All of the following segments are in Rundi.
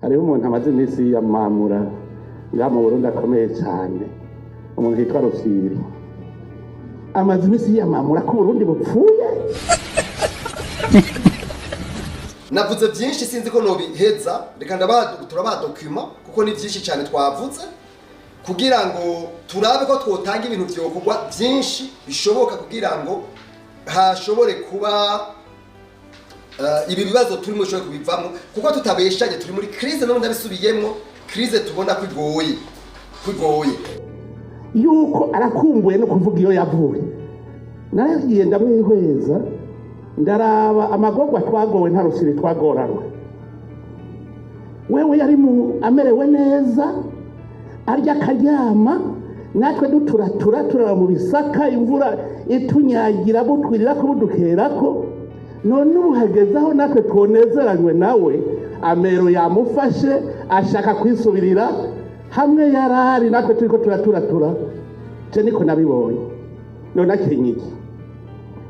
Hariho umuntu amaze iminsi yiyamamura ngaha mu Burundi akomeye cyane, umuntu yitwa Rufyiri, amaze iminsi yiyamamura ko Uburundi bupfuye. Navuze byinshi, sinzi ko nobiheza. Reka turabaha document, kuko ni byinshi cyane twavuze, kugira ngo turabe ko twotanga ibintu vyokorwa byinshi bishoboka kugira ngo hashobore kuba ibi bibazo turimo ushobore kubivamo, kuko tutabeshanye turi muri crise. None ndabisubiyemwo, crise tubona ko igoye, ko igoye. Yuko arakumbuye no kuvuga iyo yavuye. Naragiye ndamwihweza, ndaraba amagorwa twagowe, nta rusiri twagoranwe. Wewe yari mu amerewe neza, arya akaryama, natwe duturatura turaba mu bisaka, imvura itunyagira, butwirirako budukerako. None ubu hageze aho natwe twonezeranywe nawe, amero yamufashe, ashaka kwisubirira hamwe yarari, natwe turiko turaturatura. Je niko nabibonye. None akenye iki?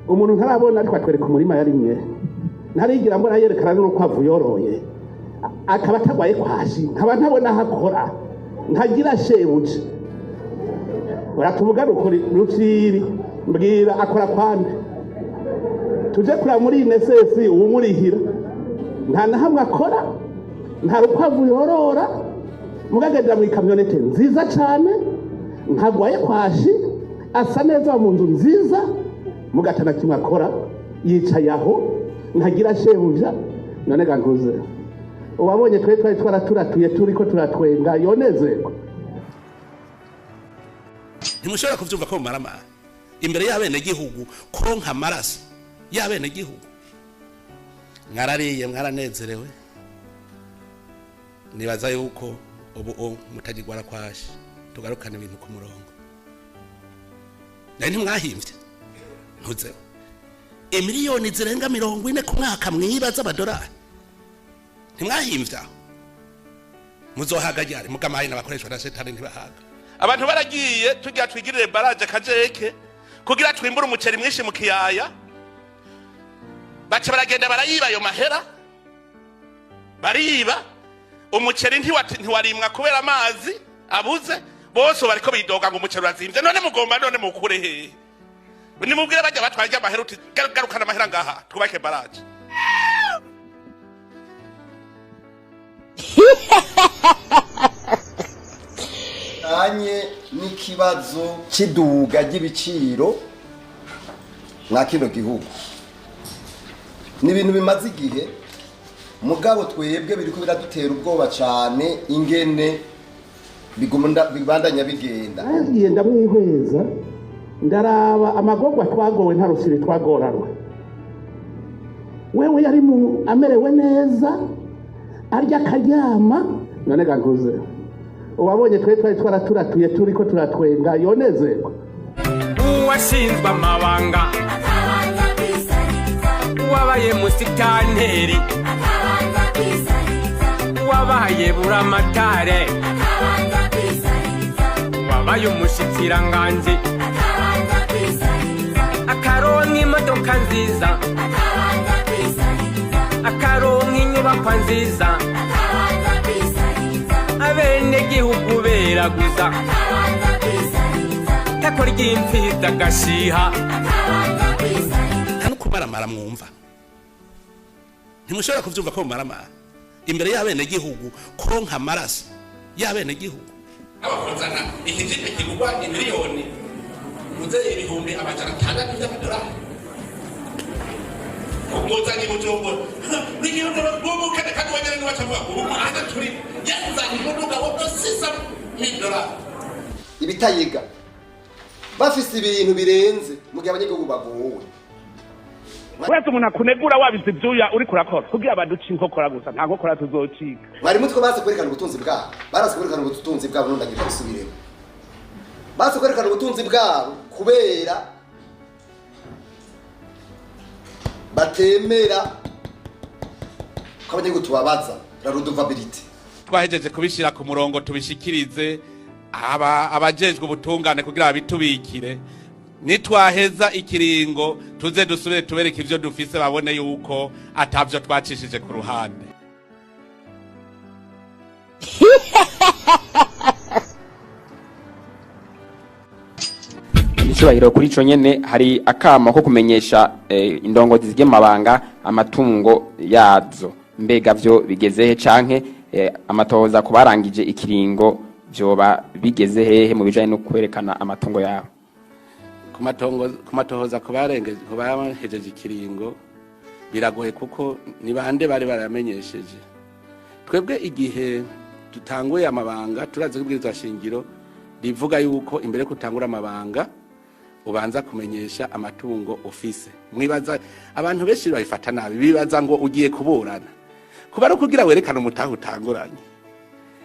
Umuntu ntarabona, ariko atwereka umurima yarimye, ntarigira mbona yerekana n'urukwavu yoroye, akaba atagwaye kwashi, nkaba ntabona aho akora, ntagira shebuja. Uratuvuga ukuri, Rufyiri, mbwira akora kwande, tuje kuraba muri INSS uwumurihira. Nta na hamwe akora, nta rukwavu yorora, mugagendera mu ikamyonete nziza cyane, ntagwaye kwashi, asa neza mu nzu nziza, mugatana kimwe akora, yicaye aho, ntagira shebuja. None ga nkuze, uwabonye twe twari twaraturatuye turiko turatwenga yonezerwa. Ntimushobora kuvyumva ko mumaramara imbere y'abenegihugu, konka amaraso y'abenegihugu. Mwarariye, mwaranezerewe, nibaza yuko ubu mutagigwara kwashi. Tugarukane ibintu ku murongo. Nari ntimwahimvye ntuzeho imiliyoni zirenga 40 ku mwaka mwiba z'amadolari. Ntimwahimvye aho muzohaga ryari? Mugamaye n'abakoreshwa na shetani ntibahaga. Abantu baragiye, tugira twigirire barrage Kajeke kugira twimbure umuceri mwinshi mu kiyaya, baca baragenda barayiba ayo mahera, bariba umuceri, ntiwarimwa kubera amazi abuze. Bose bariko bidoga ngo umuceri urazimvye. None mugomba none mukure hehe? Nimubwire bajya batwaye amahera uti: "Garukana amahera ngaha twubake barrage." Anye n'ikibazo cy'iduga ry'ibiciro mwa kino gihugu, ni ibintu bimaze igihe, mugabo twebwe biriko biradutera ubwoba cyane ingene bibandanya bigenda. Naragiye ndamwihweza, ndaraba amagorwa twagowe, nta rusiri twagoranwe. Wewe yari mu amerewe neza, arya akaryama. None ga nkuze, uwabonye twe twari twaraturatuye turiko turatwenga yonezerwa. Uwashinzwe amabanga, wabaye musitanteri, wabaye buramatare, wabaye umushikiranganji, akaronka imodoka nziza, akaronka inyubakwa nziza, abenegihugu beraguza tako ry'imfizi agashiha. Nta no kumaramara mwumva. Ntimushobora kuvyumva ko mumaramara imbere y'abenegihugu, konka amaraso y'abenegihugu. Abakozana ikijipe kigurwa imiliyoni muze 600,000 by'amadolari, muzanye Bujumbura n'igihugu bw'ubukene, kandi wanyene nibacavuga ngo ubukene turi. Yazanye umuduga wo 600,000 dolari. Ibitayiga bafise ibintu birenze mu gihe abanyagihugu bagowe. Wese umuntu akunegura wabize ibyuya uriko urakora kugira baduce inkokora gusa, nta nkokora tuzocika. Mwari mutwe bazi kwerekana ubutunzi bwabo, barazi kwerekana ubutunzi bwabo. None ndagira bisubiremo, bazi kwerekana ubutunzi bwabo kubera batemera ko abanyagihugu tubabaza la redevabilité. Twahejeje kubishyira ku murongo, tubishikirize aba abajejwe ubutungane kugira babitubikire. Nitwaheza ikiringo, tuze dusubire tubereke ivyo dufise, babone yuko atavyo twacishije ku ruhande. Icubahiro, kuri ico nyene hari akamo ko kumenyesha indongozi zigiye mu mabanga amatungo yazo. Mbega vyo bigeze he, canke amatohoza ku barangije ikiringo vyoba bigeze hehe mu bijanye no kwerekana amatungo yabo? Ku matongo, ku matohoza ku barengeje, ku bahejeje ikiringo, biragoye kuko ni bande bari baramenyesheje? Twebwe igihe dutanguye amabanga, turazi ko ibwirizwa shingiro rivuga yuko imbere yo gutangura amabanga ubanza kumenyesha amatungo ufise. Mwibaza abantu benshi babifata nabi, bibaza ngo ugiye kuburana. Kuba ari ukugira werekane umutahe utanguranye,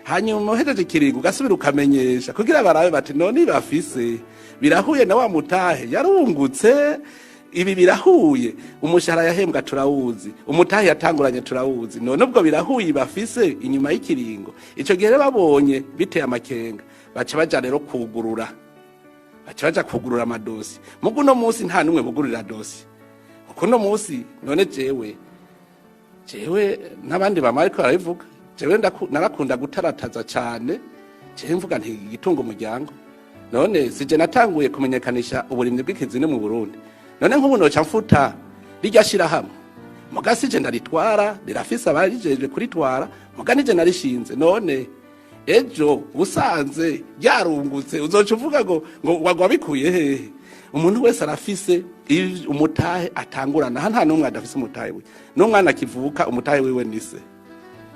hanyuma uhejeje ikiringo ugasubira ukamenyesha kugira barabe bati: "None bafise birahuye na wa mutahe yarungutse? Ibi birahuye? Umushahara yahembwa turawuzi, umutahe yatanguranye turawuzi, none ubwo birahuye bafise inyuma y'ikiringo?" Ico gihe rero babonye biteye amakenga, baca baja rero kugurura, baca baja kugurura amadosi. Mugu uno munsi nta n'umwe bugurira dosi, kuko uno munsi none jewe n'abandi bama ariko barabivuga, jewe narakunda gutarataza cane. Jewe mvuga nti igitunga umuryango, none sije natanguye kumenyekanisha uburimyi bw'ikizini mu Burundi? None nk'ubu noca mfuta rirya shirahamwe? Muga sije ndaritwara, rirafise abarijejwe kuritwara, muga nije narishinze. None ejo usanze ryarungutse, uzoca uvuga ngo wabikuye hehe? Umuntu wese arafise umutahe atangurana. Aha nta n'umwe adafise umutahe wiwe. N'umwana akivuka umutahe wiwe nise.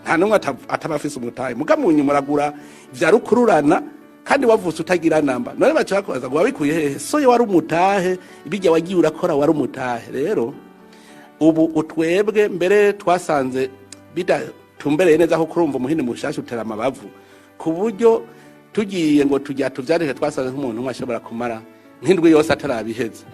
Nta n'umwe ataba afise umutahe. Muga mu nyuma uragura vya rukururana, kandi wavutse utagira namba. None baca bakubaza ngo wabikuye hehe? So wari umutahe, bijya wagiye urakora wari umutahe. Rero ubu utwebwe mbere twasanze bidatumbereye neza, ko kurumva umuhini mushasha utera amabavu, ku buryo tugiye ngo tujya tuvyandike, twasanze nk'umuntu umwe ashobora kumara nk'indwi yose atarabiheza.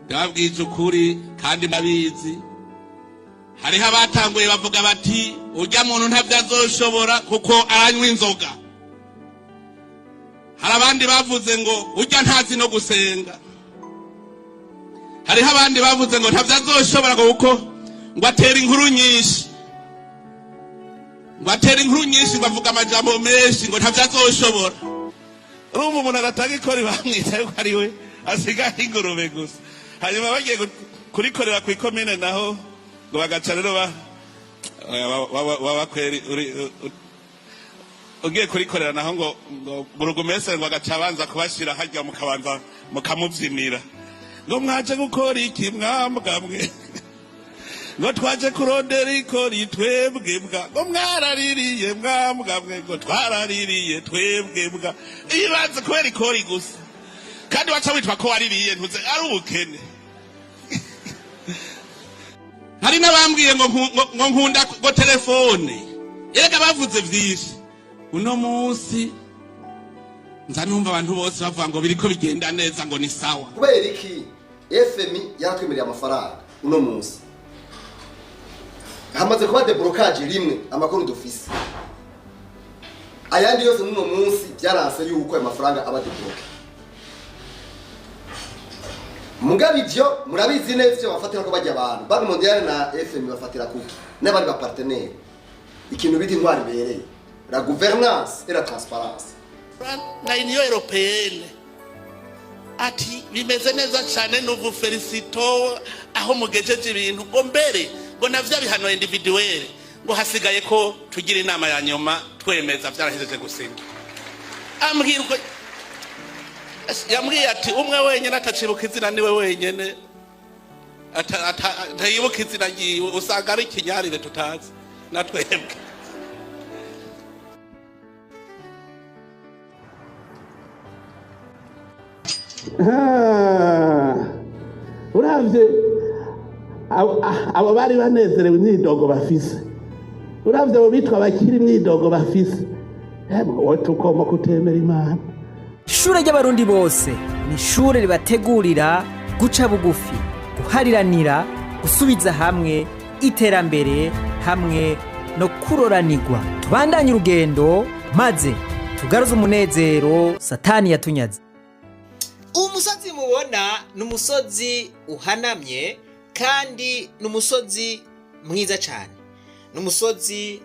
Ndababwije ukuri kandi ndabizi, hariho abatanguye bavuga bati: "Urya muntu ntabyo azoshobora kuko aranywa inzoga." Hari abandi bavuze ngo: "Urya ntazi no gusenga." Hariho abandi bavuze ngo: "Ntabyo azoshobora ngo kuko ngo atera inkuru nyinshi, ngo atera inkuru nyinshi, ngo avuga amajambo menshi, ngo ntabyo azoshobora." Urumva umuntu agatanga ikori bamwita yuko ari we asigaye ingurube gusa, hanyuma bagiye kurikorera ku ikomine naho ngo bagaca rero bakweri ugiye kurikorera naho ngo burugumesere ngo agaca abanza kubashira harya, mukabanza mukamubyinira ngo: "Mwaje gukora iki mwambwa mwe?" Ngo: "Twaje kurondera ikori twebwe bwa." Ngo: "Mwaraririye mwambwa mwe?" Ngo: "Twaraririye twebwe bwa." Ibanze kubera ikori gusa, kandi waca witwa ko waririye, ntuze ari ubukene. Hari n'abambwiye ngo nkunda ngo telefone. Erega bavuze vyinshi. Uno munsi nza numva abantu bose bavuga ngo biriko bigenda neza, ngo ni sawa. Kubera iki? FMI yaratwemereye amafaranga. Uno munsi hamaze kuba déblocage rimwe, amakuru dufise ayandi yose n'uno munsi byaranse yuko ayo mafaranga aba débloqué. Mugabo ivyo murabizi neza ivyo bafatira ko bajya abantu Banque mondiale na FMI bafatira kuki n'abandi ba partenaire, ikintu bita intwari ibereye, la gouvernance et la transparence. Na Union européenne ati: "Bimeze neza cyane, nous félicitons aho mugejeje ibintu." Ngo mbere ngo navyo bihano individuel, ngo hasigaye ko tugira inama ya nyuma twemeza vyarahejeje gusinya. Ambwira uko yambwiye ati: "Umwe wenyene atacibuka izina, niwe wenyene ntayibuka izina ryiwe, usanga ari ikinyarire tutazi na twebwe." Ah, uravye abo bari banezerewe, imyidogo bafise, uravye abo bitwa bakiri, imyidogo bafise, emwe wowe tugomba kutemera Imana. Ishure ry'Abarundi bose ni ishure ribategurira guca bugufi, guhariranira, gusubiza hamwe, iterambere hamwe no kuroranirwa. Tubandanye urugendo maze tugaruze umunezero Satani yatunyaze. Uwo musozi mubona ni umusozi uhanamye kandi ni umusozi mwiza cyane. Ni umusozi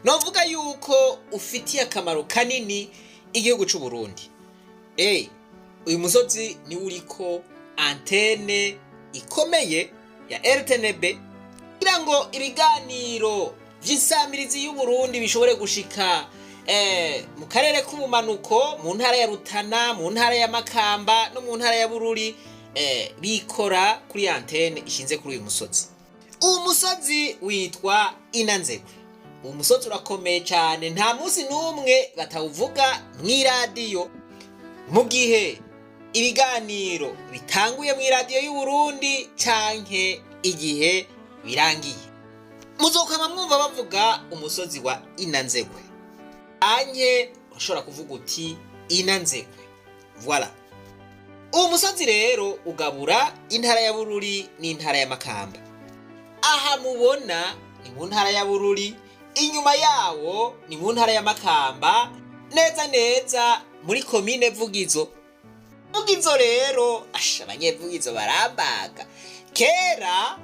novuga yuko ufitiye akamaro kanini igihugu cy'u Burundi. Uyu musozi niwo uriko antene ikomeye ya RTNB kugira ngo ibiganiro vy'insamirizi y'u Burundi bishobore gushika mu karere k'ubumanuko, mu ntara ya Rutana, mu ntara ya Makamba no mu ntara ya Bururi, bikora kuri antene ishinze kuri uyu musozi. Uwo musozi witwa Inanzegwe. Uwo musozi urakomeye cyane, nta munsi n'umwe batawuvuga mw'iradiyo mu gihe ibiganiro bitanguye mw'iradiyo y'u Burundi canke igihe birangiye. Muzokama mwumva bavuga umusozi wa Inanzegwe. Anye urashobora kuvuga uti Inanzegwe. Voilà. Uwo musozi rero ugabura intara ya Bururi n'intara ya Makamba. Aha mubona ni mu ntara ya Bururi, inyuma yawo ni mu ntara ya Makamba, neza neza muri komine Vugizo. Vugizo rero, asha, abanyevugizo barambaga. Kera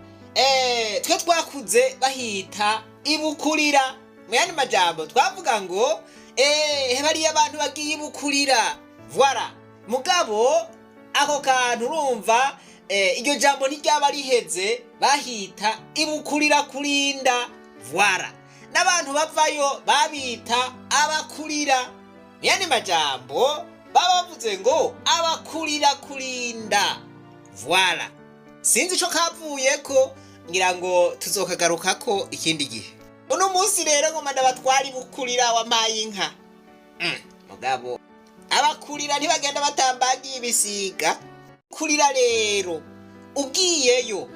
twe twakuze bahita ibukurira. Mu yandi majambo twavuga ngo bariya abantu bagiye ibukurira. Voilà. Mugabo ako kantu urumva, iryo jambo ntiryaba riheze, bahita ibukurira kurinda. Voilà. N'abantu bavayo babita abakurira. Mu yandi majambo baba bavuze ngo abakurira kurinda. Voilà. Sinzi ico kavuyeko, ngira ngo tuzokagarukako ikindi gihe. Uno munsi rero ngoma ndabatwara ibukurira wampaye inka. Mugabo abakurira ntibagenda batambagiye ibisiga. Kurira rero ugiyeyo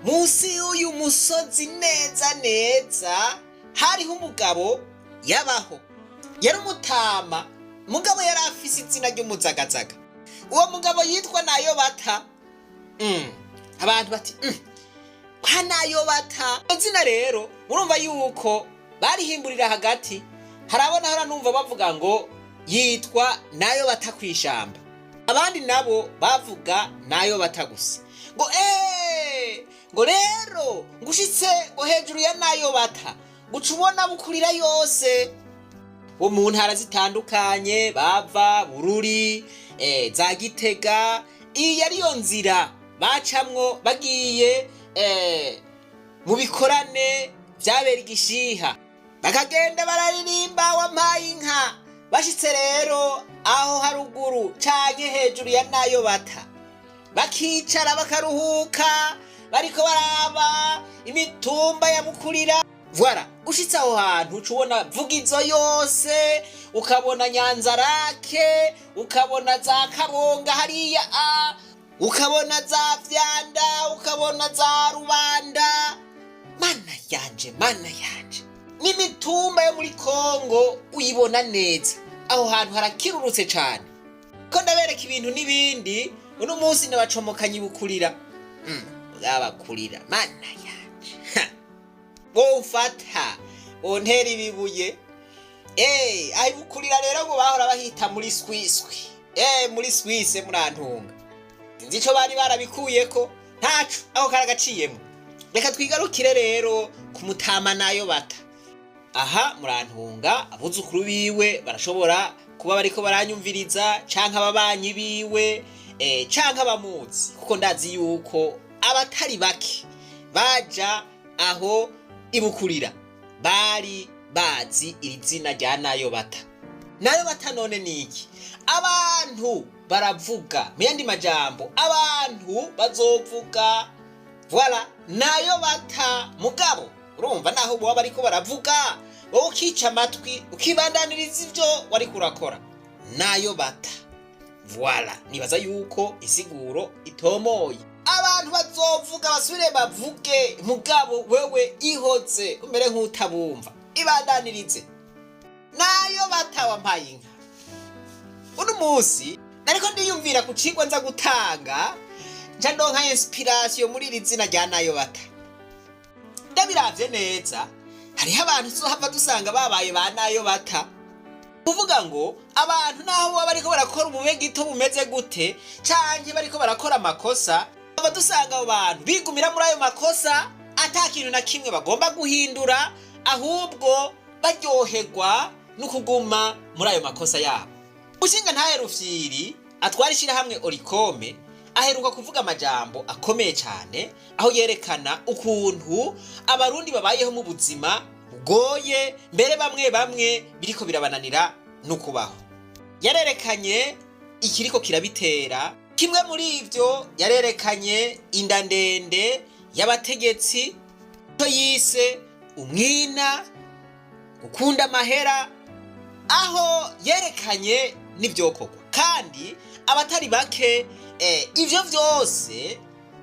munsi y'uyu musozi neza neza hariho umugabo yabaho, yari umutama, mugabo yari afise izina ry'umuzagazaga. Uwo mugabo yitwa Nayo Bata. Abantu bati kwa Nayo Bata. Izina rero murumva yuko barihimburira hagati. Harabona hora numva bavuga ngo yitwa Nayo Bata kwishamba, abandi nabo bavuga Nayo Bata gusa, ngo ngo rero ngushitse ngo hejuru ya Nayo Bata guca ubona bukurira yose. Bo mu ntara zitandukanye bava Bururi, za Gitega, iyi yariyo nzira bacamwo bagiye mu bikorane vyabera igishiha, bakagenda bararirimba wampaye inka. Bashitse rero aho haruguru canke hejuru ya Nayo Bata, bakicara bakaruhuka bariko baraba imitumba ya Bukurira. Voilà. Ushitse aho hantu uca ubona Vugizo yose, ukabona Nyanzarake, ukabona za Kabonga hariya a, ukabona za Vyanda, ukabona za Rubanda. Mana yanje, mana yanje, n'imitumba yo muri Kongo uyibona neza. Aho hantu harakirurutse cane. Ko ndabereka ibintu n'ibindi, uno munsi nabacomokanye ibukurira. Bwabakurira, mana yanje. Bomfata bontera ibibuye. Aho ibukurira rero ngo bahora bahita muri Swiswi. Muri Swisse, murantunga. Sinzi ico bari barabikuyeko, ntaco aho karagaciyemo. Reka twigarukire rero ku mutama Nayo Bata. Aha murantunga, abuzukuru biwe barashobora kuba bariko baranyumviriza, canke ababanyi biwe, canke abamuzi, kuko ndazi yuko abatari bake baja aho ibukurira bari bazi iri zina rya Nayo Bata. Nayo Bata none ni iki? Abantu baravuga, mu yandi majambo abantu bazovuga. Voilà, Nayo Bata. Mugabo urumva naho boba bariko baravuga, wowe ukica amatwi ukibandaniriza ivyo wariko urakora. Nayo Bata. Voilà, nibaza yuko insiguro itomoye. Abantu bazovuga basubire bavuge, mugabo wewe ihoze umere nk'utabumva, ibandanirize. Nayo Bata wampaye inka. Uno munsi nariko ndiyumvira ku cigwa nza gutanga, nca ndonka inspiration muri iri zina rya Nayo Bata. Ndabiravye neza, hariho abantu tuzohava dusanga babaye ba Nayo Bata. Kuvuga ngo abantu naho baba bariko barakora ubube gito bumeze gute, canke bariko barakora amakosa, baba dusanga abo bantu bigumira muri ayo makosa. Ata kintu na kimwe bagomba guhindura, ahubwo baryoherwa no kuguma muri ayo makosa yabo. Ushinga ntahe Rufyiri atwara ishyirahamwe Olucome aheruka kuvuga amajambo akomeye cyane, aho yerekana ukuntu Abarundi babayeho mu buzima bugoye, mbere bamwe bamwe biriko birabananira no kubaho. Yarerekanye ikiriko kirabitera. Kimwe muri ivyo, yarerekanye inda ndende y'abategetsi, icyo yise umwina, gukunda amahera, aho yerekanye n'ibyokorwa. Kandi abatari bake ivyo vyose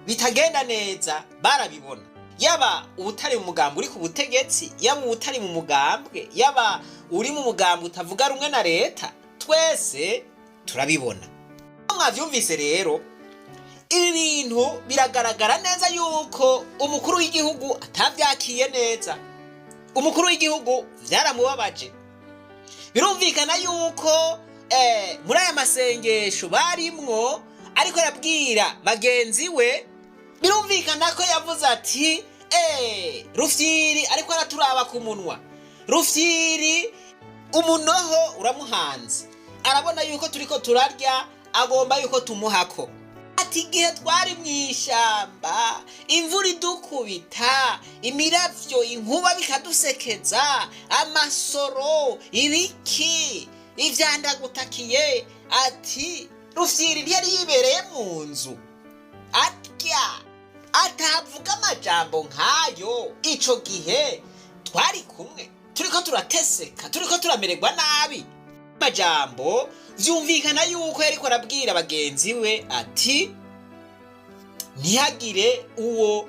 bitagenda neza barabibona, yaba ubutari mu mugambwe uri ku butegetsi, yaba ubutari mu mugambwe, yaba uri mu mugambwe utavuga rumwe na leta, twese turabibona. Mwavyumvise rero, ibi bintu biragaragara neza yuko umukuru w'igihugu atavyakiye neza. Umukuru w'igihugu vyaramubabaje. Birumvikana yuko muri aya masengesho barimwo ariko arabwira bagenzi we, birumvikana ko yavuze ati: "Rufyiri ariko araturaba ku munwa, Rufyiri umunoho uramuhanze, arabona yuko turiko turarya, agomba yuko tumuhako." Ati: "Igihe twari mu ishyamba, imvura idukubita, imiravyo, inkuba bikadusekeza, amasoro, ibiki, ivyandagutakiye." Ati: "Rufyiri ntiyari yibereye mu nzu atya, atavuga amajambo nk'ayo? Ico gihe twari kumwe turiko turateseka, turiko turamererwa nabi." Amajambo vyumvikana yuko yariko arabwira bagenzi we ati: "Ntihagire uwo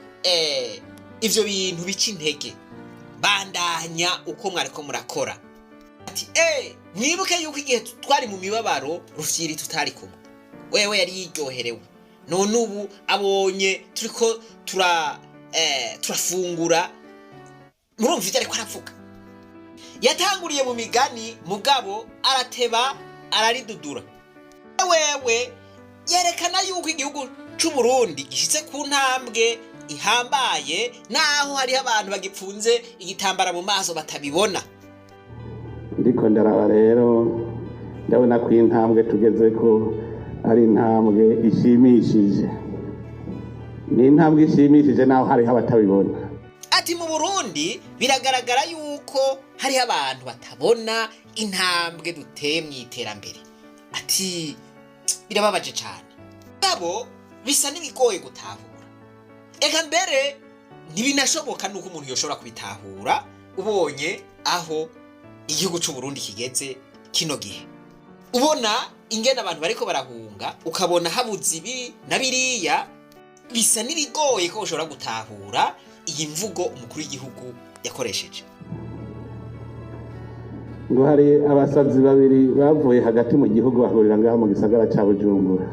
ivyo bintu bica intege, bandanya uko mwariko murakora." Ati: "Mwibuke yuko igihe twari mu mibabaro Rufyiri tutari kumwe, wewe yari yiryoherewe, none ubu abonye turiko turafungura." Murumva ivyo ariko aravuga. Yatanguriye mu migani, mugabo arateba araridudura. Wewe yerekana yuko igihugu c'u Burundi gishitse ku ntambwe ihambaye, naho hariho abantu bagipfunze igitambara mu maso batabibona. Ndiko ndaraba rero, ndabona ko intambwe tugeze ko ari intambwe ishimishije, ni intambwe ishimishije naho hariho abatabibona. Ati: "Mu Burundi biragaragara yuko hariho abantu batabona intambwe duteye mu iterambere." Ati: "Birababaje cyane, abo bisa n'ibigoye gutahura, eka mbere ntibinashoboka nuko umuntu yoshobora kubitahura ubonye aho igihugu c'u Burundi kigeze kino gihe, ubona ingene abantu bariko barahunga, ukabona habuze ibi na biriya, bisa n'ibigoye ko ushobora gutahura iyi mvugo umukuru w'igihugu yakoresheje." Ngo hari abasazi babiri bavuye hagati mu gihugu, bahurira ngaha mu gisagara ca Bujumbura.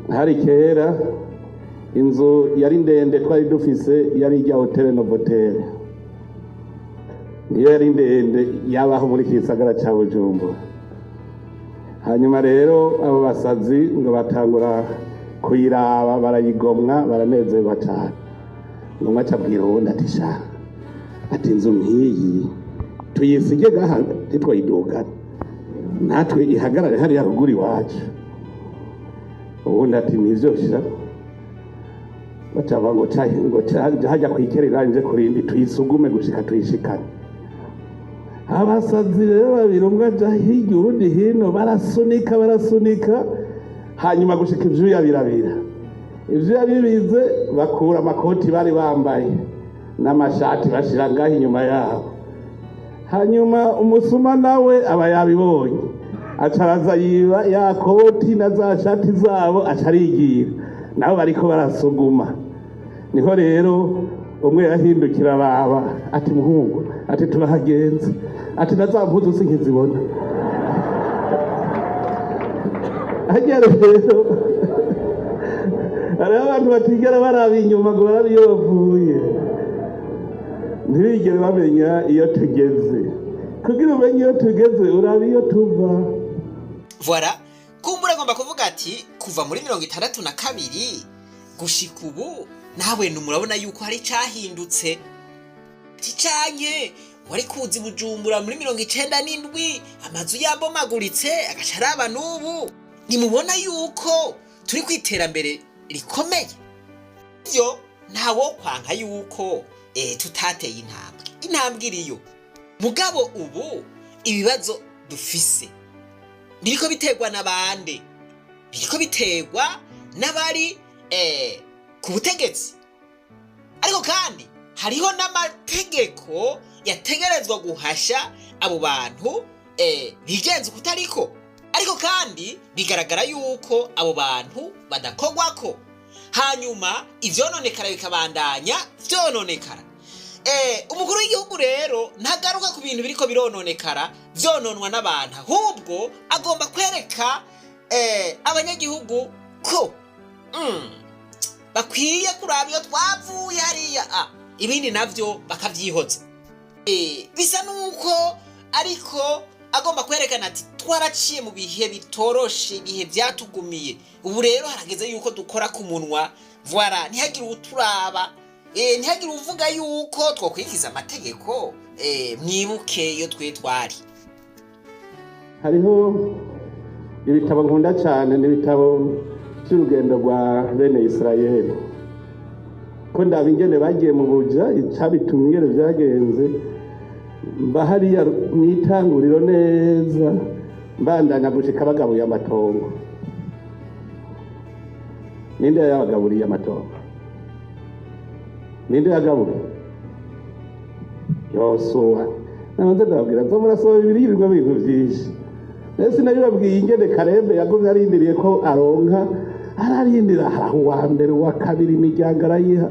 Hari kera, inzu yari ndende twari dufise yari irya hoteli Novotel, niyo yari ndende yabaho muri iki gisagara ca Bujumbura. Hanyuma rero abo basazi ngo batangura kuyiraba, barayigomwa, baranezerwa cyane. Ngo umwe aca abwira uwundi ati: "Sha," ati, "inzu nk'iyi tuyisige gaha, ntitwayidugane natwe, ihagarare hariya ruguru iwacu." Ubundi ati: "Nivyo sha." Baca bavuga ngo hajya kwikerera nje kurindi, tuyisugume gushika tuyishikane. Abasazi rero babiri, umwe aja hirya, uwundi hino, barasunika, barasunika, hanyuma gushika ivyuya birabira. Ivyuya bibize, bakura amakoti bari bambaye n'amashati, bashira ngaho inyuma yabo. Hanyuma umusuma nawe aba yabibonye, aca araza yiba ya koti na za shati zabo, aca arigira. Nabo bariko barasuguma. Niho rero umwe yahindukira baba ati: "Muhungu," ati, "turahagenze," ati, "na za mpuzu sinkizibona." Harya rero hariho abantu batigera baraba inyuma ngo barabe iyo bavuye, ntibigere bamenya iyo tugeze. Kugira umenye iyo tugeze, uraba iyo tuva. Voilà, kumbura agomba kuvuga ati: kuva muri 62 gushika ubu. Nawe murabona yuko hari icahindutse. Ticanye wari kuzi Bujumbura muri 97, amazu yabomaguritse, agaca araba n'ubu. Nimubona yuko turi ku iterambere rikomeye. Ivyo ntawo kwanka yuko tutateye intambwe, intambwe iriyo. Mugabo ubu ibibazo dufise biriko biterwa n'abande? Biriko biterwa n'abari ku butegetsi. Ariko kandi hariho n'amategeko yategerezwa guhasha abo bantu bigenza ukutariko. Ariko kandi bigaragara yuko abo bantu badakogwako, hanyuma ivyononekara bikabandanya vyononekara. Umukuru w'igihugu rero ntagaruka ku bintu biriko birononekara vyononwa n'abantu, ahubwo agomba kwereka abanyagihugu ko bakwiye kuraba iyo twavuye hariya, ibindi navyo bakavyihoza. Bisa nuko ariko agomba kwerekana ati twaraciye mu bihe bitoroshe, ibihe vyatugumiye, ubu rero harageze yuko dukora ku munwa, voilà, ntihagire uwuturaba, ntihagire uvuga yuko twokwikiza amategeko. Mwibuke iyo twe twari. Hariho ibitabo nkunda cyane, ni ibitabo by'urugendo rwa bene Isirayeli, ko ndaba ingene bagiye mu buja, icabitumye, ingene vyagenze. Mba hariya mu itanguriro neza, mbandanya gushika bagabuye amatongo. Ninde yabagaburiye amatongo? Ninde yagaburiye? Yosuwa. Nabanza ndababwira, zo murasoma Bibiliya, ibirwa bintu vyinshi. Ese nabibabwiye ingene Karembe yagumye arindiriye ko aronka, ararindira, haraho uwa mbere, uwa kabiri, imiryango arayiha,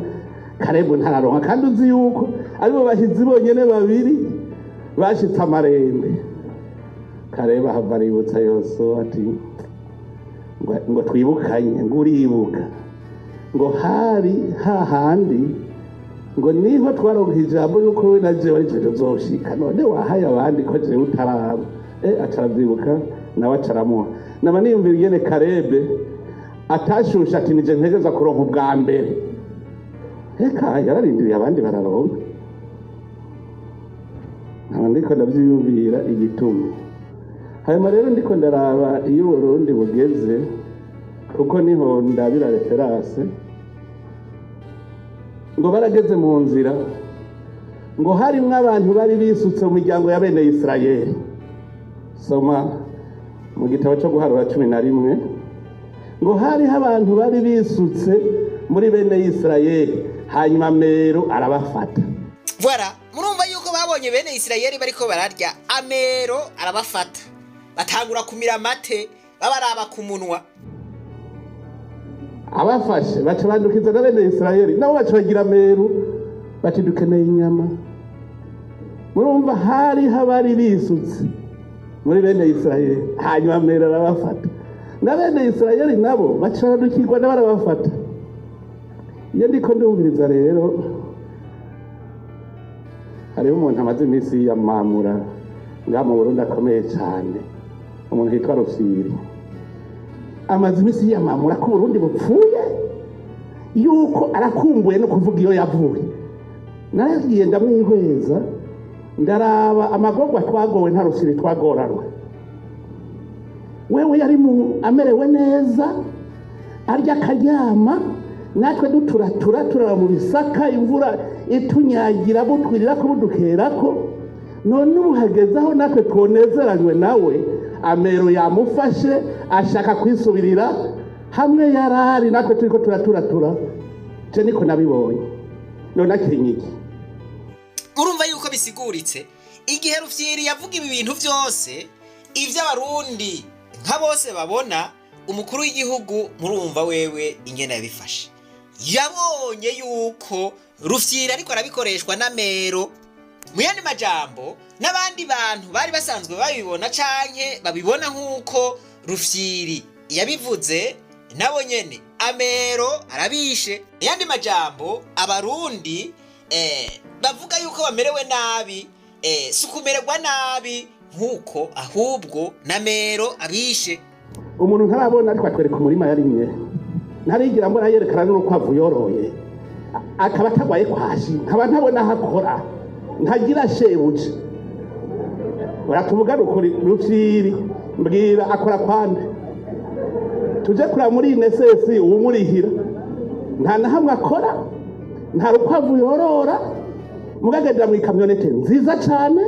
Karembe ntararonka, kandi uzi yuko aribo bahizi bonyene babiri bashitse amarembe. Karembe ahava aributsa Yosuwa ati ngo twibukanye, ngo uribuka ngo hari hahandi ngo niho twaronka ijambo yuko we na jewe ari jewe tuzoshika, none wahaye abandi ko jewe utaraba? Acaravyibuka, nawe acaramuha. Naba niyumvira ingene Karebe atashusha ati nije ntegeza kuronka ubwa mbere. Eka, yararindiriye abandi bararonka. Nkaba ndiko ndavyiyumvira igituma. Hanyuma rero ndiko ndaraba iyo Uburundi bugeze, kuko niho ndabira référence. Ngo barageze mu nzira, ngo harimwo abantu bari bisutse mu miryango ya bene Isirayeli. Soma mu gitabo cyo Guharura 11. Ngo hariho abantu bari bisutse muri bene Isirayeli, hanyuma mero arabafata. Voilà, murumva yuko babonye bene Isirayeli bariko bararya, amero arabafata, batangura kumira amate babaraba ku munwa. Abafashe baca bandukiza na bene Isirayeli, nabo baca bagira meru, bati dukeneye inyama. Murumva, hariho abari bisutse muri bene Isirayeli, hanyuma mero arabafata, na bene Isirayeli nabo baca bandukirwa, nabo arabafata. Iyo ndiko ndumviriza rero, hariho umuntu amaze iminsi yiyamamura ngaha mu Burundi akomeye cyane, umuntu yitwa Rufyiri. Amaze iminsi yiyamamura ko Uburundi bupfuye, yuko arakumbuye no kuvuga iyo yavuye. Naragiye ndamwihweza, ndaraba amagorwa twagowe, nta Rufyiri twagoranwe. Wewe yari mu amerewe neza, arya akaryama, natwe duturatura turaba mu bisaka, imvura itunyagira, butwirira ko budukerako. None ubu hageze aho natwe twonezeranywe nawe, amero yamufashe, ashaka kwisubirira hamwe yarari, natwe turiko turaturatura. Je niko nabibonye. None akenye iki? Urumva yuko bisiguritse. Igihe Rufyiri yavuga ibi bintu byose, iby'Abarundi nka bose babona, umukuru w'igihugu murumva wewe ingene yabifashe. Yabonye yuko Rufyiri ariko arabikoreshwa n'amero. Mu yandi majambo, n'abandi bantu bari basanzwe babibona canke babibona nk'uko Rufyiri yabivuze, nabo nyene amero arabishe. Mu yandi majambo, Abarundi bavuga yuko bamerewe nabi, si ukumererwa nabi nk'uko, ahubwo n'amero abishe. Umuntu ntarabona, ariko atwereka umurima yarimye, ntarigira mbona yerekana n'urukwavu yoroye. Akaba atagwaye kwashi, nkaba ntabona aho akora, ntagira shebuja. Uratuvugana ukuri, Rufyiri, mbwira akora kwande? Tuje kuraba muri INSS uwumurihira, nta na hamwe akora, nta rukwavu yorora, mugagendera mu ikamyonete nziza cyane,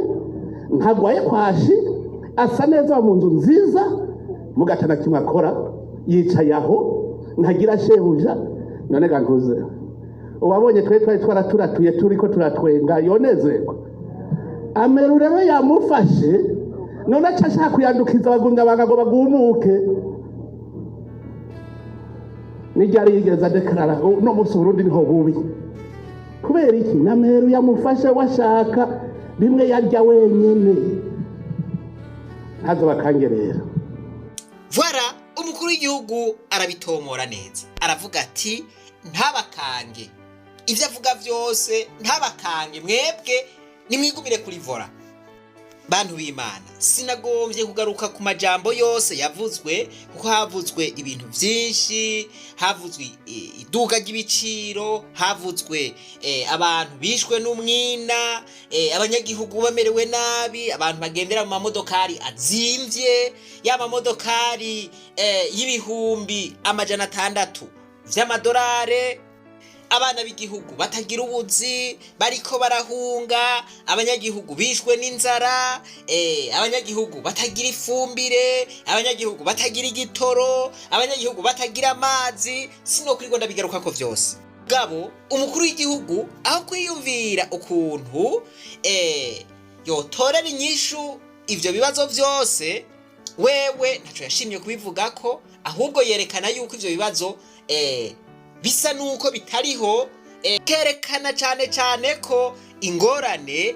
ntagwaye kwashi, asa neza mu nzu nziza, mugatana kimwe akora, yicaye aho, ntagira shebuja. None ga nkuze, uwabonye twe twari twaraturatuye turiko turatwenga yonezerwa. Ameru rero yamufashe, none aca ashaka kuyandukiza abagumya banga ngo bagumuke. N'iryari yigeze adekarara uno munsi Burundi niho bubi. Kubera iki? Nameru yamufashe, washaka bimwe yarya wenyene, ntazo bakangerera. Voilà, umukuru w'igihugu arabitomora neza, aravuga ati ntabakange, ibyo avuga byose ntabakange, mwebwe nimwigumire kuri volant. Bantu b'Imana, sinagombye kugaruka ku majambo yose yavuzwe, kuko havuzwe ibintu byinshi. Havuzwe iduka ry'ibiciro, havuzwe abantu bishwe n'umwina, abanyagihugu bamerewe nabi, abantu bagendera mu mamodokari azimvye, ya mamodokari y'600,000 vy'amadolare, abana b'igihugu batagira ubuzi bariko barahunga, abanyagihugu bishwe n'inzara, abanyagihugu batagira ifumbire, abanyagihugu batagira igitoro, abanyagihugu batagira amazi. Sinokwirwa ndabigarukako vyose. Gabo umukuru w'igihugu, aho kwiyumvira ukuntu yotorera inyishu ivyo bibazo vyose, wewe ntaco yashimye kubivugako, ahubwo yerekana yuko ivyo bibazo bisa nuko bitariho, kerekana cyane cyane ko ingorane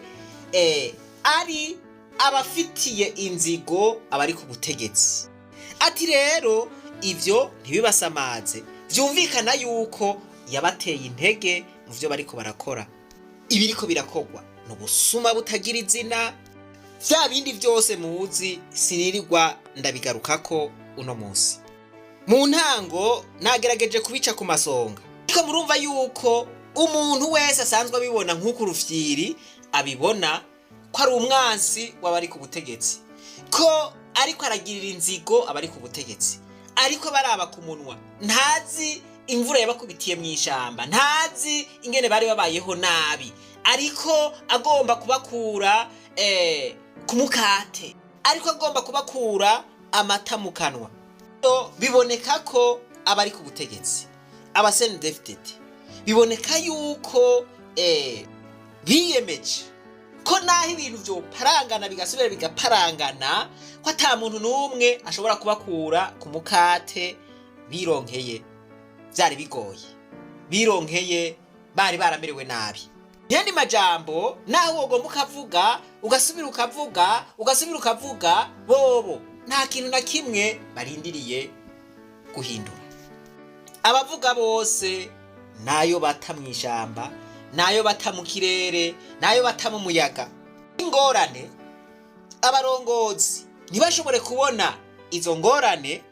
ari abafitiye inzigo abari ku butegetsi. Ati rero ivyo ntibibasamaze. Vyumvikana yuko yabateye intege mu vyo bariko barakora. Ibiriko birakorwa ni ubusuma butagira izina, vya bindi vyose muzi, sinirirwa ndabigarukako uno munsi. Mu ntango nagerageje kubica ku masonga, ariko murumva yuko umuntu wese asanzwe abibona nk'uko Urufyiri abibona, ko ari umwansi w'abari ku butegetsi, ko ariko aragirira inzigo abari ku butegetsi, ariko baraba ku munwa, ntazi imvura yabakubitiye mu ishamba, ntazi ingene bari babayeho nabi, ariko agomba kubakura ku mukate, ariko agomba kubakura amata mu kanwa. Biboneka ko abari ku butegetsi, aba CNDD-FDD, biboneka yuko biyemeje ko naho ibintu vyoparangana bigasubira bigaparangana, ko ata muntu n'umwe ashobora kubakura ku mukate bironkeye. Vyari bigoye, bironkeye bari baramerewe nabi. Yandi majambo, naho wogomba ukavuga, ugasubira ukavuga, ugasubira ukavuga, bobo nta kintu na kimwe barindiriye guhindura. Abavuga bose nayo bata mu ishamba, nayo bata mu kirere, nayo bata mu muyaga. Ingorane, abarongozi ntibashobore kubona izo ngorane,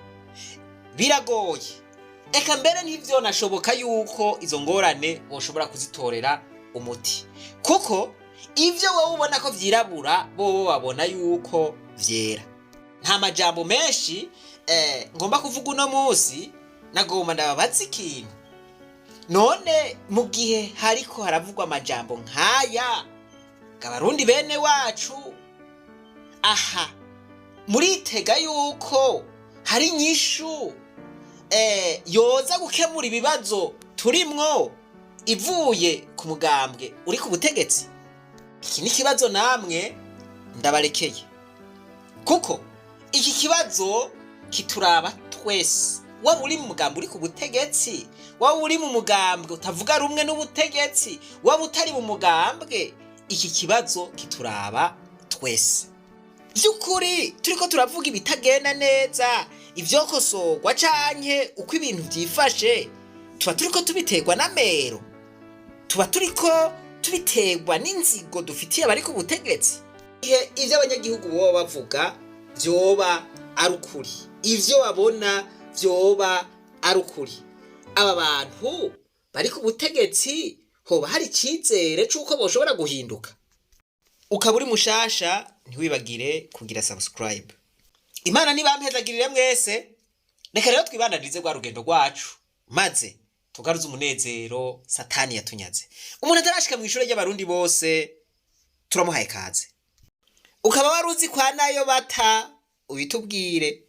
biragoye. Eka mbere ntivyonashoboka yuko izo ngorane boshobora kuzitorera umuti, kuko ivyo wowe ubona ko vyirabura, bobo babona yuko vyera. Nta majambo menshi ngomba kuvuga uno munsi. Nagomba ndababaza ikintu: none mu gihe hariko haravugwa amajambo nk'aya, Abarundi bene wacu, aha muritega yuko hari inyishu yoza gukemura ibibazo turimwo ivuye ku mugambwe uri ku butegetsi? Iki ni ikibazo namwe ndabarekeye, kuko iki kibazo kituraba twese, waba uri mu mugambwe uri ku butegetsi, waba uri mu mugambwe utavuga rumwe n'ubutegetsi, waba utari mu mugambwe, iki kibazo kituraba twese. By'ukuri turiko turavuga ibitagenda neza, ivyokosorwa canke uko ibintu vyifashe, tuba turiko tubiterwa n'amero, tuba turiko tubiterwa n'inzigo dufitiye abari ku butegetsi. Ihe ivyo abanyagihugu boba bavuga vyoba ari ukuri, ivyo babona vyoba ari ukuri, aba bantu bari ku butegetsi hoba hari icyizere c'uko boshobora guhinduka? Ukaba uri mushasha, ntiwibagire kugira subscribe. Imana nibampezagirire mwese. Reka rero twibandanirize rwa rugendo rwacu, maze tugaruze umunezero Satani yatunyaze. Umuntu atarashika mu ishure ry'Abarundi bose, turamuhaye kaze. Ukaba wari uzi kwa nayo bata, ubitubwire.